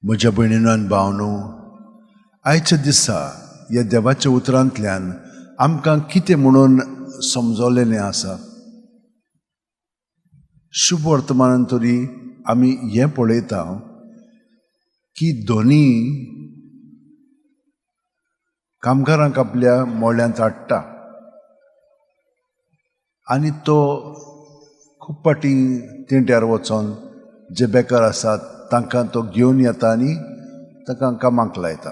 म्हज्या भयणीनो आनी भावनो, आयच्या दिसा ह्या देवाच्या उतरांतल्यान आमकां कितें म्हणून समजलेलें आसा? शुभ वर्तमानान तरी आमी हें पळयता की धनी कामगारांक आपल्या मोळ्यांत हाडटा आनी तो खूब फाटीं तेंट्यार वचोन जे बेकार आसात तांकां तो घेवन येता आनी तांकां कामाक लायता.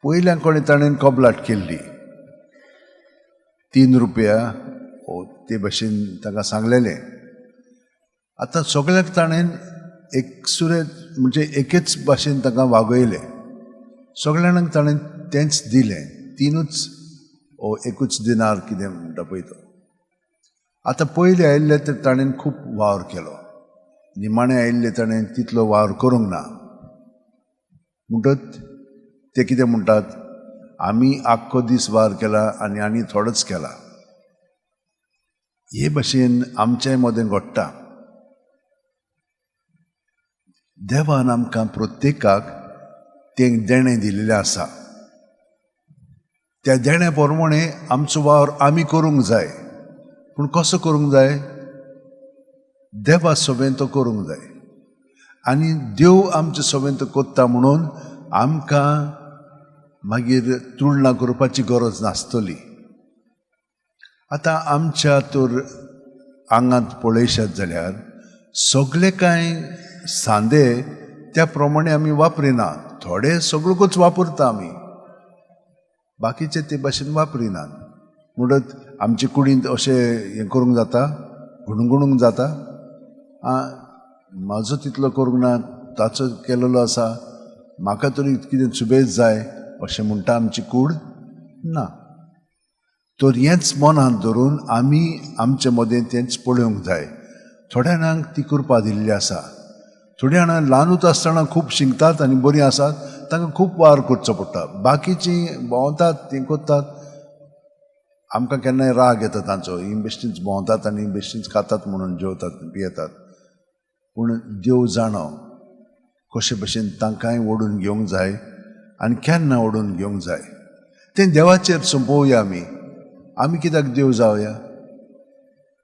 पयल्या कडेन ताणें कबलाट केल्ली 3 रुपया ते भशेन तांकां सांगलेलें. आतां सगळ्याक ताणें एकसुरे म्हणजे एकेच भाशेन तांकां वागयलें. सगळ्यांक ताणें तेंच दिलें, 3 ओ 1 दिनार कितें म्हणटा पळय तो. आतां पयले आयिल्ले तर ताणें खूब वावर केलो, निमाणें आयिल्ले ताणें तितलो वावर करूंक ना. म्हणटच ते कितें म्हणटात, आमी आख्खो दीस वावर केला आनी आनी थोडोच केला. हे भशेन आमचे मदें घडटा. देवान आमकां प्रत्येकाक तें देणें दिल्लें आसा. त्या देण्या प्रमाणे आमचो वावर आमी करूंक जाय. पूण कसो करूंक जाय? देवा सोबेन तो करूंक जाय. आनी देव आमचे सोबेन तो करता म्हणून आमकां मागीर तुलना करपाची गरज नासतली. आतां आमच्या तर आंगांत पळयशात जाल्यार सगळे कांय सांदे त्या प्रमाणे आमी वापरिना. थोडे सगळ्योच वापरता आमी, बाकीचे ते भाशेन वापरिनात. म्हणटच आमचे कुडींत अशें हें करूंक जाता, गुणगुणूंक जाता, म्हाजो तितलो करूंक ना, ताचो केलेलो आसा, म्हाका तरी कितें सुबेज जाय अशें म्हणटा आमची कूड ना. तर हेंच मनांत धरून आमी आमचे मदें तेंच पळोवंक जाय. थोड्या जाणांक ती कृपा दिल्ली आसा. थोड्या जाणां ल्हानूच आसतना खूब शिंकतात आनी बरीं आसात, तांकां खूब वावर करचो पडटा. बाकीचीं भोंवतात, तीं करतात. आमकां केन्नाय राग येता तांचो, हीं बेश्टींच भोंवतात आनी बेश्टींच खातात म्हणून जेवतात पियेतात. पूण देव जाणो कशे भशेन तांकांय ओडून घेवंक जाय आनी केन्ना ओडून घेवंक जाय तें देवाचेर सोंपोवया. आमी आमी कित्याक देव जावया?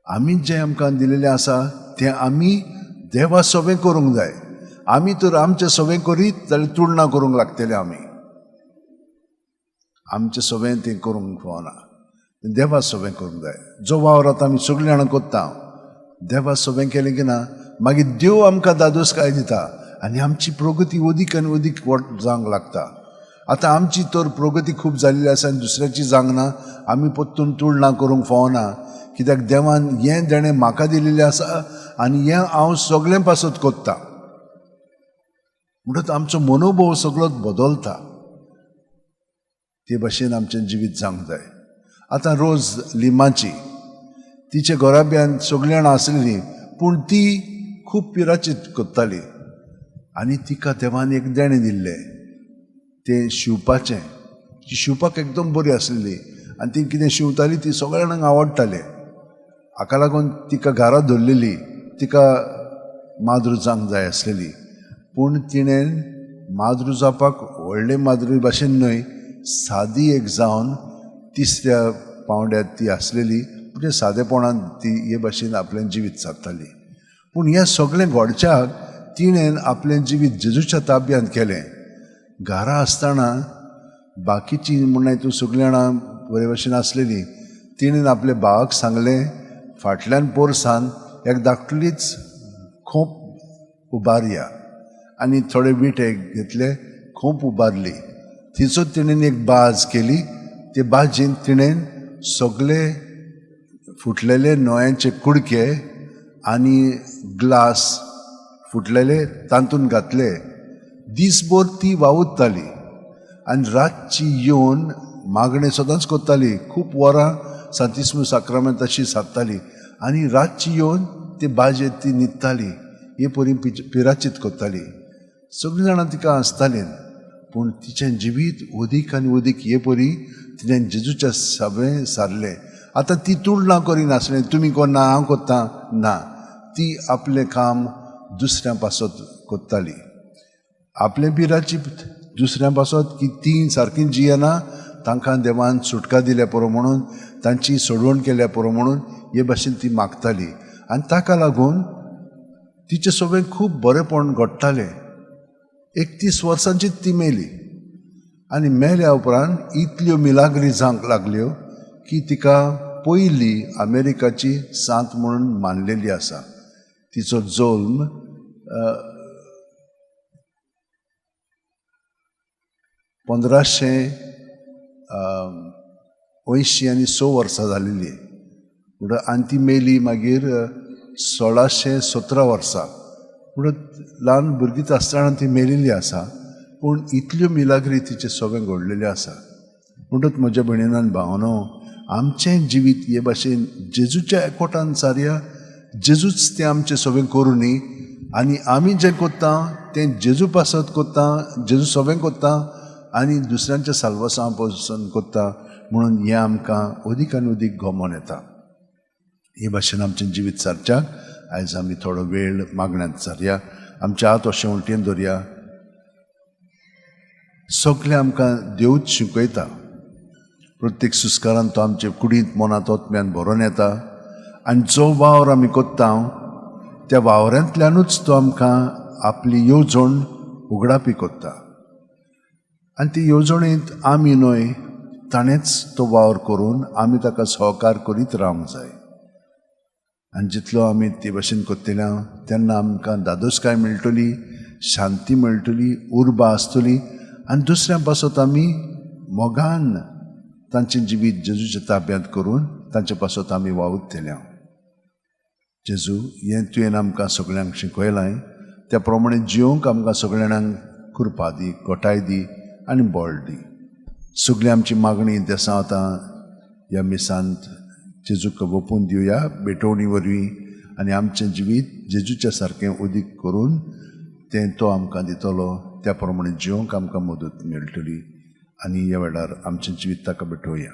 आमी जें आमकां दिलेलें आसा तें आमी देवा सोबें करूंक जाय. आमी तर आमचें सोबें करीत जाल्यार तुलना करूंक लागतले. आमी आमचें सोबें तें करूंक फावना, देवा सोबें करूंक जाय. जो वावर आतां आमी सगळीं जाणां करता, देवा सोबें केलें की ना मागीर देव आमकां दादोसकाय दिता आनी आमची प्रगती अदीक आनी अदीक जावंक लागता. आतां आमची तर प्रगती खूब जाल्ली आसा आनी दुसऱ्याची जावंक ना. आमी परतून तुलना करूंक फावना, कित्याक देवान हें देणें म्हाका दिलेलें आसा आनी हें हांव सगळें पासत करता. म्हणटच आमचो मनोभव सगळोच बदलता. ते भशेन आमचें जिवीत जावंक जाय. आतां रोज लिमाची तिचे घराब्यान सगळीं जाणां आसलेलीं, पूण ती खूब पिराचीत करताली आनी तिका देवान एक देणें दिल्लें, तें शिंवपाचें. ती शिंवपाक एकदम बरी आसलेली आनी ती कितें शिंवताली ती सगळ्या जाणांक आवडटालें. हाका लागून तिका घरा धरलेली, तिका माद्रू जावंक जाय आसलेली. पूण तिणें माद्रू जावपाक व्हडले माद्रू भाशेन न्हय, सादी एक जावन 3ऱ्या पावंड्यार ती आसलेली. म्हणजे सादेपणान ती हे भाशेन आपलें जिवीत सारताली. पूण हें सगळें घडच्याक तिणें आपलें जिवीत जेजूच्या ताब्यांत केलें. घरा आसतना बाकीची म्हणल्यार तूं सगळीं जाणां बरे भशेन आसलेलीं. तिणें आपल्या भावाक सांगलें, फाटल्यान पोरसान एक धाकटुलीच खोंप उबारया. आनी थोडे विटे घेतले, खोंप उबारली. थंयसर तिणें एक बाज केली. ते बाजीन तिणें सगळे फुटलेले नोयांचे कुडके आनी ग्लास फुटलेले तातूंत घातले. दीसभर ती वावुरताली आनी रातची येवन मागणें सदांच करताली. खूब वरां सांतिस्मू साक्रामेंत तशी सादताली आनी रातची येवन ते बाजेर ती न्हिदताली. हे परी पिराचीत करताली. सगळीं जाणां तिका आसतालीं. पूण तिचें जिवीत अदीक आनी अदीक हे परी तिणें जेजूच्या सगळें सारलें. आतां ती तुलना करिनासलें, तुमी करना हांव करता ना. ती आपलें काम दुसऱ्यां पासत करताली. आपले पिराची दुसऱ्यां पासत की ती सारकी जियेना, तांकां देवान सुटका दिल्या पुरो म्हणून, तांची सोडवण केल्या पुरो म्हणून हे भाशेन ती मागताली. आनी ताका लागून तिचें सगळें खूब बरेंपण घडटालें. 31 वर्सांचीच ती मेली आनी मेल्या उपरांत इतल्यो मिलाग्री जावंक लागल्यो की तिका पयली अमेरिकाची सांत म्हणून मानलेली आसा. तिचो जल्म 1586 वर्सां जालेली म्हणटा आनी ती मेली मागीर 1617 वर्सां. म्हणून ल्हान भुरगींच आसतना ती मेलेली आसा, पूण इतल्यो मिलाग्री तिचें सगळें घडलेल्यो आसा. म्हणटच म्हज्या भयणीन भावनो, आमचें जिवीत हे भाशेन जेजूच्या एकवटान सारया, जेजूच तें आमचें सगळें करूं न्ही, आनी आमी जें कोत्ता तें जेजू पासत कोत्ता, जेजू सगळें कोत्ता आनी दुसऱ्यांच्या साल्वासां पासून कोत्ता, म्हणून हें आमकां अदीक आनी अदीक गमोन येता. हे भाशेन आमचें जिवीत सारच्याक आयज आमी थोडो वेळ मागण्यांत सारया, आमच्या हात अशें उलटेन दवरया. सगळें आमकां देवूच शिकयता. प्रत्येक सुस्कारान तो आमचे कुडींत मनांत ओतम्यान भरोन येता आनी जो वावर आमी कोत्ता त्या वावरांतल्यानूच तो आमकां आपली येवजण उगडापी कोत्ता. आनी ती येवजणेंत आमी न्हय, ताणेंच तो वावर करून आमी ताका सहकार करीत रावंक जाय. आनी जितलो आमी ते भाशेन कोत्तले तेन्ना आमकां दादोसकाय मेळटली, शांती मेळटली, उर्बा आसतली आनी दुसऱ्यां पासत आमी मोगान तांचें जिवीत जेजूच्या ताब्यांत करून तांचे पासत आमी वावुरतले. जेजू, हें तुवें आमकां सगळ्यांक शिकयलां, त्या प्रमाणे जिवंक आमकां सगळ्यांक कृपा दी, घटाय दी आनी बळ दी. सगळी आमची मागणी देसां आतां ह्या मिसांत जेजूक वोपून दिवया भेटवणी वरवीं, आनी आमचें जिवीत जेजूच्या सारकें अदीक करून तें तो आमकां दितलो, त्या प्रमाणे जिवंक आमकां मदत मेळटली. आनी ह्या वेळार आमचें जिवीत ताका भेटोवया.